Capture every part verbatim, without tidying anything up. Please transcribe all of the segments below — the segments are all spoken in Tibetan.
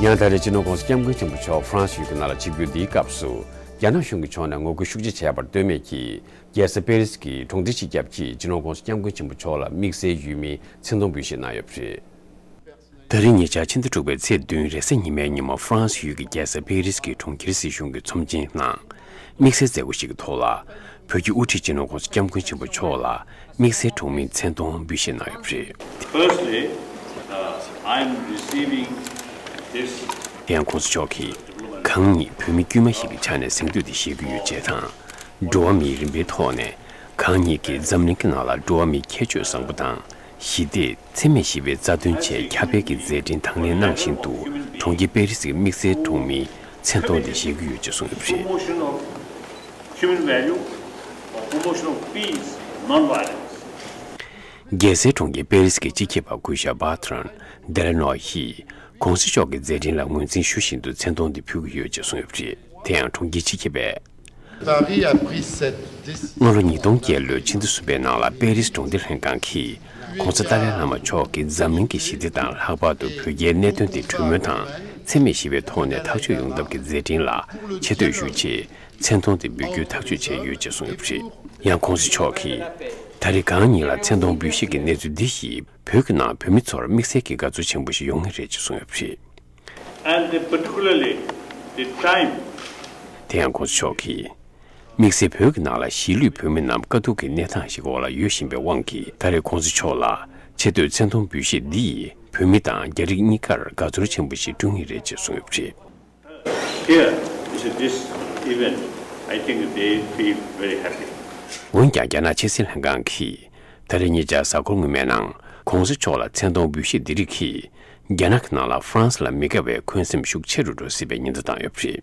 ཡང་ད་རེས་སྤྱི་ནོར་༸གོང་ས་༸སྐྱབས་མགོན་ཆེན་པོ་མཆོག་ཧྥ་རན་སི་ཡུལ་གྱི་ནང་ལ་ཆིབས་བསྒྱུར་འདིའི་སྐབས་སུ། རྒྱ་ནག་གཞུང་གི་ཕྱོགས་ནས་ངོ་རྒོལ་ཤུགས་ཆེ་བྱས་པར་ལྟོས་མེད་ཀྱིས། རྒྱལ་ས་པེ་རིས་ཀྱི་གྲོང་སྡེ་སྤྱི་ཁྱབ་ཀྱིས་སྤྱི་ནོར་༸གོང་ས་༸སྐྱབས་མགོན་ཆེན་པོ་མཆོག་ལ་དམིགས་བསལ་ཡུལ་མིའི་མཚན་མཐོང་འབུལ་བཞེས་གནང་ཡོད་པ་རེད། ད་རེས་ཉེ་ཆར་ཕྱི་ཟླ་དྲུག་པའི་ཚེས་བདུན་རེས་གཟའ་ཉི་མའི་ཉིན་མོ་ཧྥ་རན་སི་ཡུལ་གྱི་རྒྱལ་ས་པེ་རིས་ཀྱི་གྲོང་ཁྱེར་སྲིད་གཞུང་གི་ཚོམས་ཆེན་ནང་། དམིགས་བསལ་མཛད་སྒོ་ཞིག་གི་ཐོག་ལ། བོད་ཀྱི་དབུ་ཁྲིད་སྤྱི་ནོར་༸གོང་ས་༸སྐྱབས་མགོན་ཆེན་པོ་མཆོག་ལ་དམིགས་བསལ་གྲོང་མིའི་མཚན་མཐོང་འབུལ་བཞེས་གནང་ཡོད་པ་རེད། Firstly, uh, I am receiving this དེ་ཡང་༸གོང་ས་མཆོག་གིས་གང་ཉིད་བོད་མི་དཀྱུས་མ་ཞིག་གི་ཆ་ནས་གཟེངས་བསྟོད་དེ་བཞེས་ཀྱི་ཡོད་ཅེས་དང་། འགྲོ་བ་མིའི་རིམ་པའི་ཐོག་ནས་གང་ཉིད་ཀྱིས་འཛམ་གླིང་གི་ནང་ལ་འགྲོ་བ་མིའི་ཁྱད་ཆོས་བཟང་པོ་དང་། ཞི་བདེ། འཚེ་མེད་ཞི་བའི་རྩ་དོན་ཆེད་ཁྱབ་སྤེལ་གྱི་མཛད་འཕྲིན་དང་ལེན་གནང་བཞིན་དུ། གྲོང་ཁྱེར་པེ་རི་སིའི་དམིགས་བསལ་གྲོང་མིའི་མཚན་མཐོང་དེ་བཞེས་ཀྱི་ཡོད་ཅེས་གསུངས་ཡོད་པ་རེད། Promotion of human value, promotion of peace, non-violence. རྒྱལ་སའི་གྲོང་ཁྱེར་པེ་རི་སི་གི་སྤྱི་ཁྱབ་པ་སྐུ་ཞབས་Bertrand Delanoë ཡིས་༸གོང་ས་མཆོག་གི་མཛད་འཕྲིན་ལ་ངོས་འཛིན་ཞུ་བཞིན་དུ་མཚན་མཐོང་འདི་ཕུལ་གྱི་ཡོད་ཅེས་གསུངས་ཡོད་པ་རེད། དེ་ཡང་གྲོང་ཁྱེར་སྤྱི་ཁྱབ་པས། Paris a pris cette décision. སྔ་ལོ་ཉིས་སྟོང་བརྒྱད་ལོའི་ཕྱི་ཟླ་གསུམ་པའི་ནང་ལ་པེ་རི་སི་གྲོང་སྡེ་ལྷན་ཁང་གིས་༸གོང་ས་ཏཱ་ལའི་བླ་མ་མཆོག་གིས་འཛམ་གླིང་གི་ཞི་བདེ་དང་། ལྷག་པར་དུ་བོད་རྒྱའི་གནད་དོན་དེ་གྲོས་མོལ་དང་འཚེ་མེད་ཞི་བའི་ཐོག་ནས་ཐག་གཅོད་ཡོང་ཐབས་ཀྱི་མཛད་འཕྲིན་ལ་ཆེ་བསྟོད་ཞུ་ཆེད་མཚན་མཐོང་དེ་འབུལ་རྒྱུའི་ཐག་གཅོད་བྱས་ཡོད་ཅེས་གསུངས་ཡོད་པ་རེད། ཡང་༸གོང་ས་མཆོག་གིས། ད་རེས་གང་ཉིད་ལ་མཚན་མཐོང་འབུལ་བཞེས་ཀྱི་གནས་ཚུལ་འདི་ཡིས་བོད་ཀྱི་ནང་བོད་མི་ཚོར་དམིགས་བསལ་གྱི་དགའ་ཚོར་ཆེན་པོ་ཞིག་ཡོང་ངེས་རེད་ཅེས་གསུངས་ཡོད་པ་རེད། And particularly the time དེ་ཡང་༸གོང་ས་མཆོག་གིས། དམིགས་བསལ་བོད་ཀྱི་ནང་ལ་གཞིས་ལུས་བོད་མི་རྣམས་དཀའ་སྡུག་གི་གནས་སྟངས་ཤིག་འོག་ལ་ཡོད་བཞིན་པའི་དབང་གིས། ད་རེས་༸གོང་ས་མཆོག་ལ་ཆེ་བསྟོད་མཚན་མཐོང་འབུལ་བཞེས་འདི་ཡིས་བོད་མི་དང་རྒྱ་རིགས་གཉིས་ཀར་དགའ་ཚོར་ཆེན་པོ་ཞིག་བསྐྲུན་ངེས་རེད་ཅེས་གསུངས་ཡོད་པ་རེད། Here, you see, this event, I think they feel very happy. འོན་ཀྱང་རྒྱ་ནག་ཕྱི་སྲིད་ལྷན་ཁང་གིས། ད་རེས་ཉེ་ཆར་གཟའ་འཁོར་སྔོན་མའི་ནང་༸གོང་ས་མཆོག་ལ་མཚན་མཐོང་འབུལ་བཞེས་འདི་རིགས་ཀྱིས། རྒྱ་ནག་གི་ནང་ལ་ཧྥ་རན་སི་ལ་མི་དགའ་བའི་འཁོན་སེམས་ཤུགས་ཆེ་རུ་འགྲོ་སྲིད་པའི་ཉེན་བརྡ་བཏང་ཡོད་པ་རེད།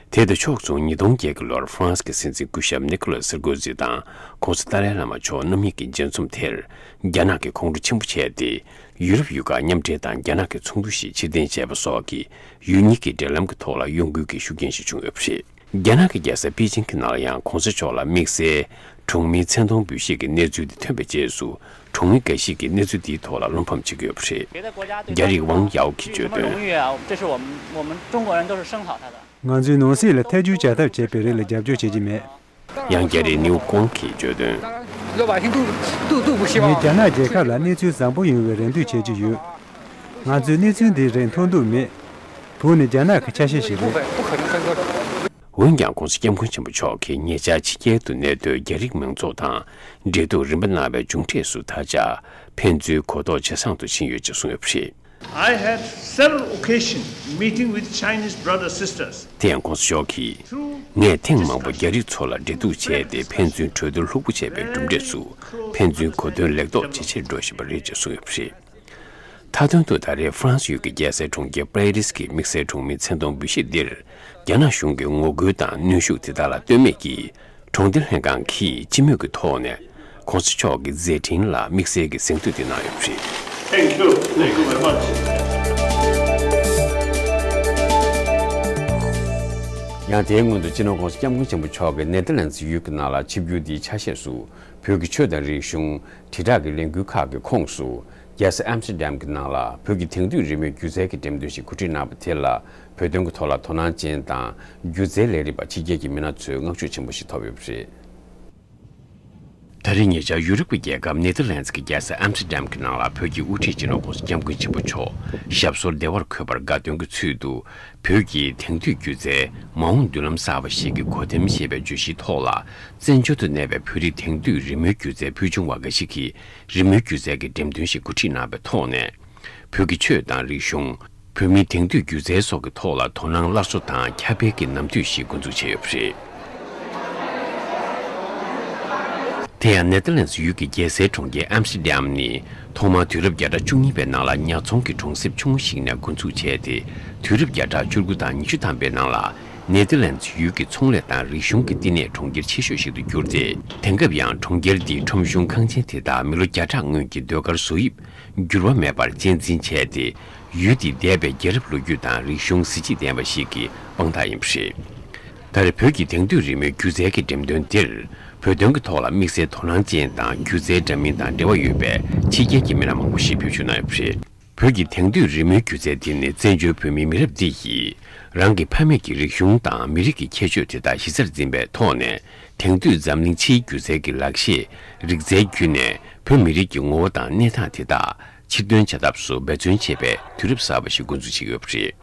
དེ་དང་ཕྱོགས་མཚུངས་ཉིས་སྟོང་བརྒྱད་ཀྱི་ལོར་ཧྥ་རན་སི་གི་སྲིད་འཛིན་སྐུ་ཞབས་ནི་ཀོ་ལཱས་སར་ཀོ་ཟི་དང་༸གོང་ས་ཏཱ་ལའི་བླ་མ་མཆོག་རྣམ་གཉིས་ཀྱི་མཇལ་འཛོམས་དེར། རྒྱ་ནག་གིས་ཁོང་ཁྲོ་ཆེན་པོ་བྱས་ཏེ། ཡུ་རོབ་ཡུལ་ཁག་མཉམ་འབྲེལ་དང་རྒྱ་ནག་གི་ཚོགས་འདུ་ཞིག་ཕྱིར་འཐེན་བྱས་པ་སོགས་ཀྱིས་ཡུལ་གཉིས་ཀྱི་འབྲེལ་ལམ་གྱི་ཐོག་ལ་གཡོ་འགུལ་གྱི་ཤུགས་རྐྱེན་ཞིག་བྱུང་ཡོད་པ་རེད། རྒྱ་ནག་གི་རྒྱལ་ས་པེ་ཅིང་གི་ནང་ལ་ཡང་༸གོང་ས་མཆོག་ལ་དམིགས་བསལ་གྲོང་མིའི་མཚན་མཐོང་འབུལ་བཞེས་ཀྱི་གནས་ཚུལ་འདི་ཐོན་པའི་རྗེས་སུ། གྲོང་མི་འགའ་ཞིག་གིས་གནས་ཚུལ་འདིའི་ཐོག་ལ་བློ་ཕམ་བྱེད་ཀྱི་ཡོད་པ་རེད། རྒྱ་རིགས་ཝང་ཡའོ་གིས་བརྗོད་དོན། 这是我们我们中国人都是声讨他的。 ང་ཚོས་ནང་སྲིད་ལ་ཐལ་འགྱུར་བྱ་ཐབས་བྱས་པེ་རི་ལ་རྒྱབ་སྐྱོར་བྱེད་ཀྱི་མེད། ཡང་རྒྱ་རིགས་ནིའུ་ཀོང་གིས་བརྗོད་དོན། ངས་རྒྱ་ནག་རྒྱལ་ཁབ་ལ་གནས་ཚུལ་བཟང་པོ་ཡོང་བའི་རེ་འདུན་བྱེད་ཀྱི་ཡོད། ང་ཚོས་གནས་ཚུལ་འདི་རིགས་མཐོང་འདོད་མེད། བོད་ནི་རྒྱ་ནག་གི་ཆ་ཤས་ཤིག་རེད། འོན་ཀྱང་༸གོང་ས་༸སྐྱབས་མགོན་ཆེན་པོ་མཆོག་གིས་ཉེ་ཆར་ཕྱི་རྒྱལ་དུ་གནས་སྡོད་རྒྱ་རིགས་མང་ཚོགས་དང་འབྲེལ་གཏུག་རིམ་པ་གནང་བའི་མཇུག་འབྲས་སུ་ད་ཆ་ཕན་ཚུན་གོ་རྟོགས་ཇེ་བཟང་དུ་ཕྱིན་ཡོད་ཅེས་གསུངས་ཡོད་པ་རེད། I had several occasions meeting with Chinese brothers sisters. དེ་ཡང་༸གོང་ས་མཆོག་གིས། ངས་ཐེངས་མང་པོ་རྒྱ་རིགས་ཚོ་ལ་འབྲེལ་གཏུག་བྱས་ཏེ་ཕན་ཚུན་གྲོས་བསྡུར་ལྷུག་པོ་བྱས་པའི་གྲུབ་འབྲས་སུ་ཕན་ཚུན་གོ་དོན་ལེགས་ཐོག་ཇེ་ཆེར་འགྲོ་བཞིན་པ་རེད་ཅེས་གསུངས་ཡོད་པ་རེད། མཐའ་དོན་དུ་ད་རེས་ཧྥ་རན་སི་ཡུལ་གྱི་རྒྱལ་སའི་གྲོང་ཁྱེར་པེ་རིས་ཀྱི་དམིགས་བསལ་གྲོང་མིའི་མཚན་མཐོང་འབུལ་བཞེས་འདིར་རྒྱ་ནག་གཞུང་གི་ངོ་རྒོལ་དང་གནོན་ཤུགས་དེ་དག་ལ་ལྟོས་མེད་ཀྱིས། གྲོང་སྡེ་ལྷན་ཁང་གིས་སྤྱི་མོས་ཀྱི་ཐོག་ནས་༸གོང་ས་མཆོག་གི་མཛད་འཕྲིན་ལ་དམིགས་བསལ་གྱི་གཟེངས་བསྟོད་དེ་གནང་ཡོད་པ་རེད། Thank you. Thank you very much. ཡང་དེའི་སྔོན་དུ་སྤྱི་ནོར་༸གོང་ས་༸སྐྱབས་མགོན་ཆེན་པོ་མཆོག་གིས་ནེ་དར་ལན་ཛི་ཡུལ་གྱི་ནང་ལ་ཆིབས་བསྒྱུར་འདིའི་ཆ་ཤས་སུ་བོད་ཀྱི་ཆོས་དང་རིག་གཞུང་། དྲིལ་བསྒྲགས་ཀྱི་ལས་འགུལ་ཁག་གི་ཁོངས་སུ། རྒྱལ་ས་ཨམ་སི་ཏར་ཌམ་གྱི་ནང་ལ་བོད་ཀྱི་དེང་དུས་རིས་མེད་སྒྱུ་རྩལ་གྱི་འགྲེམས་སྟོན་ཞིག་གོ་སྒྲིག་གནང་བ་དེ་ལ། བོད་དོན་གྱི་ཐོག་ལ་དོ་སྣང་ཅན་དང་སྒྱུ་རྩལ་ལས་རིགས་པ་ཕྱི་རྒྱལ་གྱི་མི་སྣ་ཚོས་བསྔགས་བརྗོད་ཆེན་པོ་ཞིག་ཐོབ་ཡོད་པ་རེད། ད་རེས་ཉེ་ཆར་ཡུ་རོབ་ཀྱི་རྒྱལ་ཁབ་ནེ་དར་ལན་ཛི་གི་རྒྱལ་ས་ཨམ་སི་ཏར་ཌམ་གྱི་ནང་ལ་བོད་ཀྱི་དབུ་ཁྲིད་སྤྱི་ནོར་༸གོང་ས་༸སྐྱབས་མགོན་ཆེན་པོ་མཆོག་ཞབས་སོར་བདེ་བར་འཁོད་པར་དགའ་སྟོན་གྱི་ཚུལ་དུ། བོད་ཀྱི་དེང་དུས་སྒྱུ་རྩལ་མ་འོངས་མདུན་ལམ་གསར་པ་ཞིག་གི་གོ་དེབ་ཞེས་པའི་བརྗོད་གཞིའི་ཐོག་ལ། བཙན་བྱོལ་དུ་གནས་པའི་བོད་རིགས་དེང་དུས་རི་མོའི་སྒྱུ་རྩལ་ཕུལ་བྱུང་བ་འགའ་ཞིག་གིས། རི་མོའི་སྒྱུ་རྩལ་གྱི་འགྲེམས་སྟོན་ཞིག་གོ་སྒྲིག་གནང་བའི་ཐོག་ནས། བོད་ཀྱི་ཆོས་དང་རིག་གཞུང་། བོད་མིའི་དེང་དུས་སྒྱུ་རྩལ་སོགས་ཀྱི་ཐོག་ལ་དོ་སྣང་སླར་གསོ་དང་ཁྱབ་སྤེལ་གྱི་ནམ་དུས་ཤིག་འགོ་འཛུགས་བྱས་ཡོད་པ་རེད། དེ་ཡང་ནེ་དར་ལན་ཛི་ཡུལ་གྱི་རྒྱལ་སའི་གྲོང་ཁྱེར་ཨམ་སི་ཏར་ཌམ་ནི་ཐོག་མར་དུས་རབས་བརྒྱ་ཕྲག་བཅུ་གཉིས་པའི་ནང་ལ་ཉ་ཚོང་གི་གྲོང་གསེབ་ཆུང་ངུ་ཞིག་ནས་འགོ་འཛུགས་བྱས་ཏེ། དུས་རབས་བརྒྱ་ཕྲག་བཅུ་དགུ་དང་ཉི་ཤུ་ཐམ་པའི་ནང་ལ། ནེ་དར་ལན་ཛི་ཡུལ་གྱི་ཚོང་ལས་དང་རིག་གཞུང་གི་བསྟི་གནས་གྲོང་ཁྱེར་ཆེ་ཤོས་ཤིག་ཏུ་གྱུར་ཏེ། དེང་སྐབས་ཡང་གྲོང་ཁྱེར་འདིའི་ཁྲོམ་གཞུང་ཁང་ཆེན་དེ་དག་མི་ལོ་བརྒྱ་ཕྲག་སྔོན་གྱི་ཟློས་གར་བཟོ་དབྱིབས་འགྱུར་བ་མེད་པར་གཅེས་འཛིན་བྱས་ཏེ། ཡུལ་འདིའི་འདས་པའི་རྒྱལ་རབས་ལོ་རྒྱུས་དང་རིག་གཞུང་གཟི་བརྗིད་ལྡན་པ་ཞིག་གི་དཔང་རྟགས་ཡིན་པ་རེད། ད་རེས་བོད་ཀྱི་དེང་དུས་རི་མོའི་སྒྱུ་རྩལ་གྱི་འགྲེམས་སྟོན་འདིར། བོད་དོན་གྱི་ཐོག་ལ་དམིགས་བསལ་དོ་སྣང་ཅན་དང་སྒྱུ་རྩལ་འདྲ་མིན་དང་འབྲེལ་བ་ཡོད་པའི་ཕྱི་རྒྱལ་གྱི་མི་སྣ་མང་པོ་ཞིག་ཕེབས་བསུ་གནང་ཡོད་པ་རེད། བོད་ཀྱི་དེང་དུས་རི་མོའི་སྒྱུ་རྩལ་འདི་ནི་བཙན་བྱོལ་བོད་མིའི་མི་རབས་འདི་ཡིས་རང་གི་ཕ་མེས་ཀྱི་རིག་གཞུང་དང་མི་རིགས་ཀྱི་ཁྱད་ཆོས་དེ་དག་གཞི་རྩར་འཛིན་པའི་ཐོག་ནས། དེང་དུས་འཛམ་གླིང་ཕྱིའི་སྒྱུ་རྩལ་གྱི་ལག་ཤེས་རིག་རྩལ་བརྒྱུད་ནས་བོད་མི་རིགས་ཀྱི་ངོ་བོ་དང་གནས་སྟངས་དེ་དག་ཕྱིར་འདོན་བྱ་ཐབས་སུ་འབད་བརྩོན་བྱེད་པའི་དུས་རབས་གསར་པ་ཞིག་འགོ་འཛུགས་བྱེད་ཀྱི་ཡོད་པ་རེད།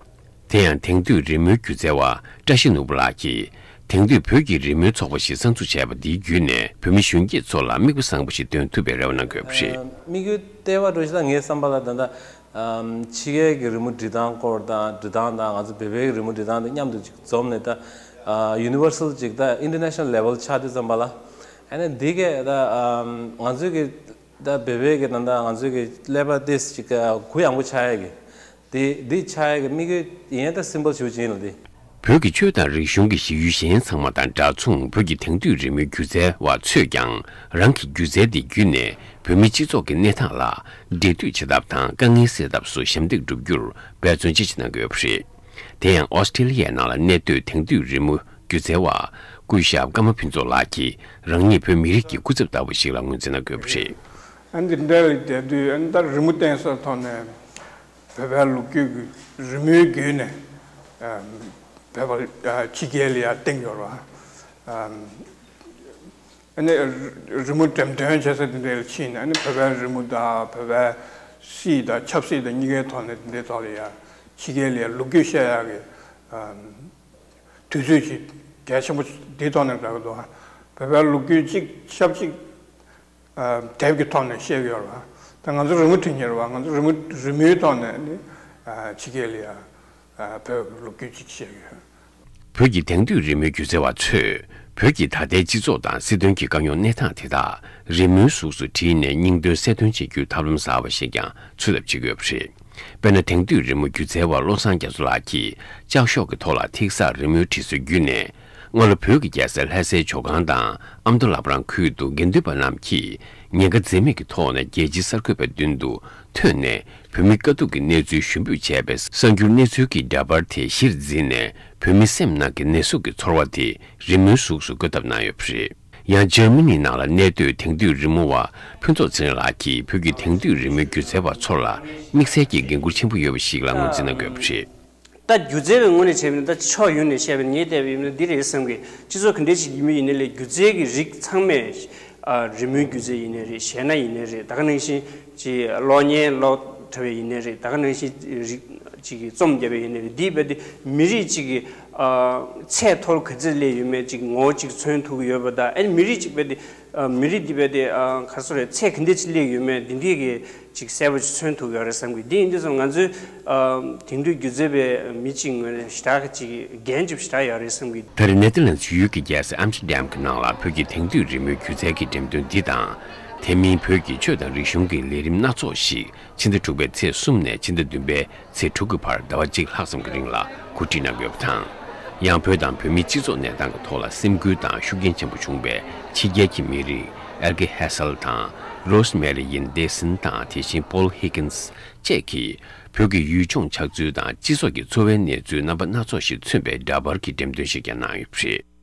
དེ་ཡང་དེང་དུས་རི་མོའི་སྒྱུ་རྩལ་བ་བཀྲ་ཤིས་ནོར་བུ་ལགས་ཀྱིས། དེང་དུས་བོད་ཀྱི་རི་མོའི་ཚོགས་པ་ཞིག་གསར་འཛུགས་བྱས་པ་འདིའི་བརྒྱུད་ནས་བོད་མི་གཞོན་སྐྱེས་ཚོ་ལ་མིག་དཔེ་བཟང་པོ་ཞིག་སྟོན་ཐུབ་པའི་རེ་བ་གནང་གི་ཡོད་པ་རེད། དམིགས་ཡུལ་ལྟེ་བ་འགྲོ་ཞིག་ད་ངའི་བསམ་པ་ལ་ད་ལྟ་ཕྱི་རྒྱལ་གྱི་རི་མོ་འབྲི་སྟངས་སྐོར་དང་འབྲི་སྟངས་དང་ང་ཚོ་བོད་པའི་རི་མོ་འབྲི་སྟངས་དེ་མཉམ་དུ་ཅིག་འཛོམས་ནས་ད་ཡུ་ནི་ཝར་སལ་ཅིག་ད་ཨིན་ཊར་ནེ་ཤ་ནལ་ལེ་ཝལ་ཆགས་དུས་ཙམ་པ་ལ། ཨ་ནི་འདི་གས་ད་ང་ཚོའི་གི་ད་བོད་པའི་གི་ད་ལྟ་ང་ཚོའི་གི་ཀླད་པ་ཏིས་ཅིག་གུ་ཡངས་པོ་ཆགས་ཡ་གི། དེ་འདི་ཆགས་ཡ་གི་དམིགས་ཡུལ་ཡིན་ད་སིམ་པལ་ཞུ་ཅིག་ཡིན་ལ་དེ། བོད་ཀྱི་ཆོས་དང་རིག་གཞུང་གི་གཞི་ཡུལ་གཞན་ཚང་མ་དང་འདྲ་མཚུངས། བོད་ཀྱི་དེང་དུས་རི་མོའི་སྒྱུ་རྩལ་བ་ཚོས་ཀྱང་རང་གི་སྒྱུ་རྩལ་འདི་བརྒྱུད་ནས་བོད་མིའི་སྤྱི་ཚོགས་ཀྱི་གནས་སྟངས་ལ་འབྲེལ་མཐུད་བྱེད་ཐབས་དང་དཀའ་ངལ་སེལ་ཐབས་སུ་ཞབས་འདེགས་སྒྲུབ་རྒྱུར་འབད་བརྩོན་ཅི་ཆེ་གནང་གི་ཡོད་པ་རེད། དེ་ཡང་ཨོ་སི་ཀྲི་ལི་ཡའི་ནང་ལ་གནས་སྡོད་དེང་དུས་རི་མོ་སྒྱུ་རྩལ་བ་སྐུ་ཞབས་ཀརྨ་ཕུན་ཚོགས་ལགས་ཀྱིས་རང་ཉིད་བོད་མི་རིགས་ཀྱི་སྐུ་ཚབ་ལྟ་བུ་ཞིག་ལ་ངོས་འཛིན་གནང་གི་ཡོད་པ་རེད། ཨ་འདི་འདྲ་ལ་བསྡད་དུས་ཨ་ད་རི་མོ་བསྟན་ས་ཐོག་ནས་བོད་པའི་ལོ་རྒྱུས་ཀྱི་རི་མོའི་བརྒྱུད་ནས་བོད་པ་ཕྱི་རྒྱལ་ལ་ཡར་བསྟན་ཡོད་རེད་བ། ཨ་ནི་རི་མོ་འགྲེམས་སྟོན་བྱེད་ས་དེ་འདྲ་ལ་ཕྱིན་ནས་ཨ་ནི་བོད་པའི་རི་མོ་དང་བོད་པའི་སྲིད་དང་ཆབ་སྲིད་དང་གཉིས་ཀའི་ཐོག་ནས་དེ་འདྲའི་ཐོག་ལ་ཡར་ཕྱི་རྒྱལ་ལ་ཡར་ལོ་རྒྱུས་བཤད་ཡག་གི་དུས་ཚོད་ཅིག་གལ་ཆེན་པོ་འདིའི་ཐོག་ནས་རག་གི་འདུག་བོད་པའི་ལོ་རྒྱུས་གཅིག་ཆབས་ཅིག་དེབ་ཀྱི་ཐོག་ནས་བཤད་ཀྱི་ཡོད་རེད་བ། ད་ང་ཚོ་རི་མོ་འབྲི་མཁན་རེད་བ། ང་ཚོ་རི་མོ་རི་མོའི་ཐོག་ནས་ནི་ཕྱི་རྒྱལ་ལ་ཡ་བོད་ཀྱི་ལོ་རྒྱུས་ཅིག་བཤད་ཀྱི་ཡོད། བོད་ཀྱི་དེང་དུས་རི་མོའི་སྒྱུ་རྩལ་བ་ཚོས་བོད་ཀྱི་ད་ལྟའི་སྤྱི་ཚོགས་དང་སྲིད་དོན་གྱི་དཀའ་རྙོག་གནས་སྟངས་དེ་དག་རི་མོའི་གཟུགས་སུ་བྲིས་ནས་སྙིང་དོན་གསལ་སྟོན་བྱེད་རྒྱུའི་ཐབས་ལམ་གསར་བ་ཞིག་ཀྱང་འཚོལ་ཐབས་བྱེད་ཀྱི་ཡོད་པ་རེད། དཔེར་ན། དེང་དུས་རི་མོ་སྒྱུ་རྩལ་བ་བློ་བཟང་རྒྱ་མཚོ་ལགས་ཀྱིས་ལྕགས་ཤོག་གི་ཐོག་ལ་ཐིག་གསར་རི་མོའི་བྲིས་སྲོལ་བརྒྱུད་ནས། སྔ་ལོ་བོད་ཀྱི་རྒྱལ་ས་ལྷ་སའི་ཇོ་ཁང་དང་ཨ་མདོ་བླ་བྲང་ཁུལ་དུ་དགེ་འདུན་པ་རྣམས་ཀྱིས་ཉེན་ཁ་འཛེམས་མེད་ཀྱི་ཐོག་ནས་རྒྱལ་སྤྱིའི་གསར་འགོད་པའི་མདུན་དུ་ཐོན་ནས། བོད་མིའི་དཀའ་སྡུག་གི་གནས་ཚུལ་ཞུ་འབོད་བྱས་པའི་གསར་འགྱུར་གནས་ཚུལ་གྱི་འདྲ་པར་དེ་གཞིར་འཛིན་ནས། བོད་མི་སེམས་ནང་གི་ནད་གཟུགས་ཀྱི་ཚོར་བ་དེ་རི་མོའི་གཟུགས་སུ་བཀོད་ཐབས་གནང་ཡོད་པ་རེད། ཡང་འཇར་མ་ནི་ནང་ལ་གནས་སྡོད་དེང་དུས་རི་མོ་བ་ཕུན་ཚོགས་ཚེ་རིང་ལགས་ཀྱིས་བོད་ཀྱི་དེང་དུས་རི་མོའི་སྒྱུ་རྩལ་བ་ཚོ་ལ་དམིགས་བསལ་གྱི་འགན་འཁུར་ཆེན་པོ་ཡོད་པ་ཞིག་ལ་ངོས་འཛིན་གནང་དགོས་པ་རེད། ད་སྒྱུ་རྩལ་བའི་ངོས་ནས་བྱས་པ་ཡིན་ན། ད་ཕྱོགས་ཡོངས་ནས་བཤད་པ་ཡིན་ན་ངས་བལྟས་པ་ཡིན་ན་འདི་རེད་བསམ་གི། སྤྱི་ཚོགས་ག་འདྲས་ཞིག་ཡིན་པ་ཡིན་ནའི་ལས་སྒྱུ་རྩལ་གྱི་རིགས་ཚང་མས་ཨ་རི་མོའི་སྒྱུ་རྩལ་ཡིན་ནའི་རེད། གཞས་སྣ་ཡིན་ནའི་རེད། ད་ག་ནང་བཞིན་གྱི་གློག་བརྙན་ཀློག་འཁྲབ་པ་ཡིན་ནའི་རེད། ད་ག་ནང་བཞིན་རིགས་ཅིག་གི་རྩོམ་རྒྱབ་པ་ཡིན་ནའི་རེད། འདིས་རྦད་དེ་མི་རིགས་ཅིག་གི་ཨ་ཚད་མཐོ་རུ་ག་ཚོད་སླེབས་ཡོད་མེད་ཅིག་ངོ་བོ་ཅིག་མཚོན་ཐུབ་ཀྱི་ཡོད་པ་དང་། ཨ་ནི་མི་རིགས་ཅིག་རྦད་དེ་ཨ་མི་རིགས་འདི་རྦད་དེ་ཨ་ག་རེ་ཟེར་རེད། ཚད་ག་འདྲས་ཅིག་སླེབས་ཡོད་མེད་འདི་འདྲས་ཀྱི་ཅིག་གསལ་པོ་ཅིག་མཚོན་ཐུབ་ཡོད་རེད་བསམ་གི། འདི་ཡིན་དུས་ཙམ་ང་ཚོའི་ཨ་དེང་དུས་སྒྱུ་རྩལ་བའི་མི་གཅིག་ངོས་ནས་ཞེ་དྲག་གི་ཅིག་འགན་ཅིག་ཞེ་དྲག་ཡོད་རེད་བསམ་གི། ད་རེས་ནེ་ཐར་ལན་ཌི་ཡུལ་གྱི་རྒྱལ་ས་ཨམ་སི་ཊར་ཌམ་གྱི་ནང་ལ་བོད་ཀྱི་དེང་དུས་རི་མོའི་སྒྱུ་རྩལ་གྱི་འགྲེམས་སྟོན་འདི་དང་། དེ་མིན་བོད་ཀྱི་ཆོས་དང་རིག་གཞུང་གི་ལས་རིམ་སྣ་ཚོགས་ཤིག་ཕྱི་ཟླ་དྲུག་པའི་ཚེས་གསུམ་ནས་ཕྱི་ཟླ་བདུན་པའི་ཚེས་དྲུག་གི་བར་ཟླ་བ་གཅིག་ལྷག་ཙམ་གྱི་རིང་ལ་གོ་སྒྲིག་གནང་གི་ཡོད་པ་དང་། ཡང་བོད་དང་བོད་མིའི་སྤྱི་ཚོགས་གནས་སྟངས་ཀྱི་ཐོག་ལ་སེམས་འགུལ་དང་ཤུགས་རྐྱེན་ཆེན་པོ་བྱུང་བའི་ཕྱི་རྒྱལ་གྱི་མི་རིགས་ཨེལ་ཀེ་ཧེ་སལ་དང་རོས་མེ་རི་ཡིན་ཏེ་སིན་དང་། དེ་བཞིན་པོལ་ཧི་ཀིན་སི་བཅས་ཀྱིས་བོད་ཀྱི་ཡུལ་ལྗོངས་ཆགས་ཚུལ་དང་སྤྱི་ཚོགས་ཀྱི་འཚོ་བའི་གནས་ཚུལ་རྣམ་པ་སྣ་ཚོགས་ཤིག་མཚོན་པའི་འདྲ་པར་གྱི་འགྲེམས་སྟོན་ཞིག་ཀྱང་གནང་ཡོད་པ་རེད།